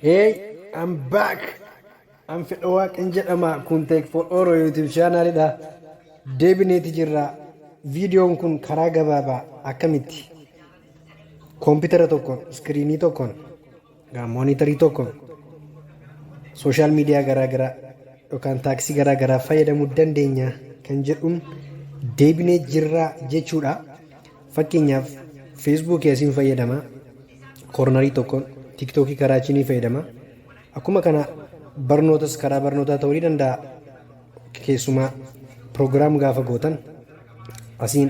Hey, I'm back. An fedha waaqin jedhama. Kun Tech for Oro YouTube channelidha. Deebineeti jirra. Viidiyoon kun karaa gabaabaa akkamitti koompitara tokkoon, iskiriinii tokkoon, moonitarii tokkoon sooshaal miidiyaa garaa garaa yookaan taaksii garaa garaa fayyadamuu dandeenya kan jedhuun deebinee jirra jechuudha. Fakkeenyaaf, Feesbuukii asiin fayyadama. Koornarii tokkoon Tiiktookii karaa achii ni fayyadama. Akkuma kana barnootas karaa barnootaa ta'uu ni danda'a. Keessumaa program gaafa gootan asiin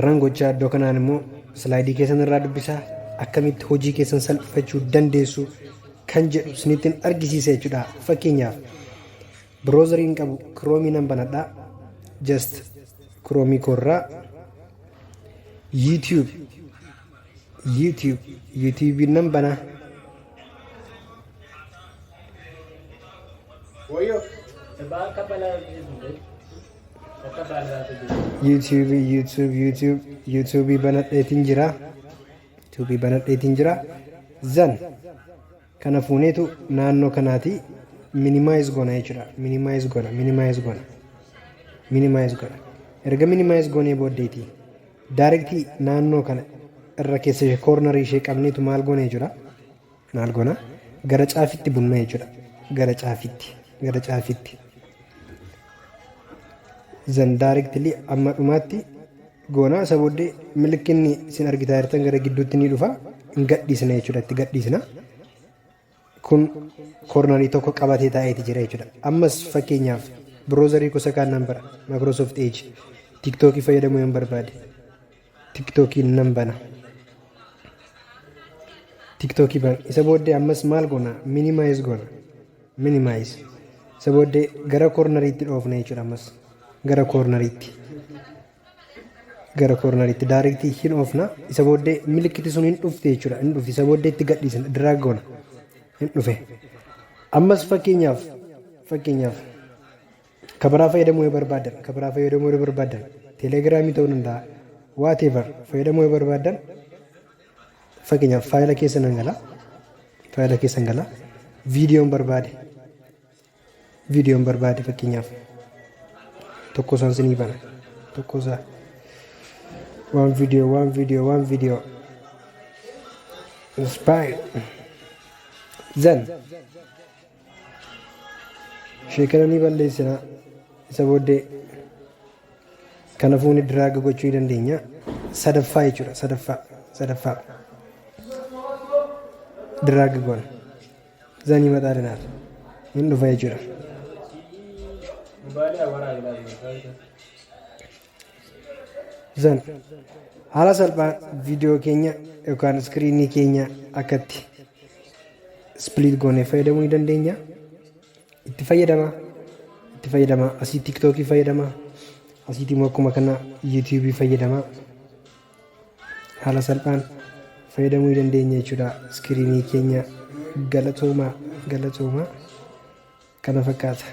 ran gochaa, iddoo kanaan immoo silaayidii keessan irraa dubbisaa akkamitti hojii keessan salphifachuu dandeessu kan jedhu isinittiin argisiisa jechuudha. Fakkeenyaaf, browseriin qabu Kiroomii nan banadha. Just Kiroomii koorraa YouTube YouTube'n nan bana. Woyo, bakka balaa hojjetu. Bakka balaa hojjetu. YouTube YouTube YouTube YouTube banadheetiin jira. YouTube banadheetiin jira. Zan kana fuuneetu naannoo kanaati minimize goona jechuudha. Minimize goona, minimize goona. Minimize goona. Erga minimize goonee booddeeti directii naannoo kana irra keessa ishee koornarii ishee qabneetu maal goona jechuudha. Maal goona? Gara caafitti bunna jechuudha. Gara caafitti. Gara caafitti. Zan directly amma dhumaatti goona. Isa booddee milikinni isin argitaa jirtan gara gidduutti ni dhufa. Hin gadhiisna jechuudha. Itti gadhiisna. Kun koornarii tokko qabatee taa'eeti jira jechuudha. Ammas fakkeenyaaf, browserii gosa kaan nan bara. Microsoft Edge. TikTokii fayyadamuu yoon barbaade, TikTokii nan bana. TikTokii bana. Isa booddee ammas maal goona? Minimize goona. Minimize. Isa booddee gara koornariitti dhoofna jechuudha ammas. Gara koornariitti. Gara koornariitti directii hin oofna. Isa booddee milikkiti sun hin dhufte jechuudha. Hin dhufti. Isa booddee itti gadhiisna. Drag goona. Hin dhufe. Ammas fakkeenyaaf, kabaraa fayyadamuu yoo barbaadan, Telegramii ta'uu danda'a, whatever fayyadamuu yoo barbaadan, fakkeenyaaf, faayila keessa nan gala. Faayila keessa nan gala. Viidiyoon barbaade, fakkeenyaaf, tokko isaan sinii bana. Tokko isaa waan viidiyoo, waan viidiyoo, waan viidiyoo. Inspire. Zan ishee kana ni balleessina. Isa booddee kana fuuni drag gochuu ni dandeenya. Sadaffaa jechuudha. Sadaffaa drag goona. Zanii maxaa dinaar hin dhufa jechuudha. Mobaayilii awwaraa ilaalu. Zan haala salphaan viidiyoo keenya yookaan iskiriinii keenya akkatti split goonee fayyadamuu ni dandeenya. Itti fayyadama. Itti fayyadama. Asii Tiiktookii fayyadama. Asiitii immoo akkuma kana Yuutuubii fayyadama. Haala salphaan fayyadamuu ni dandeenya jechuudha. Iskiriinii keenya. Galatoomaa, galatoomaa, kana fakkaata.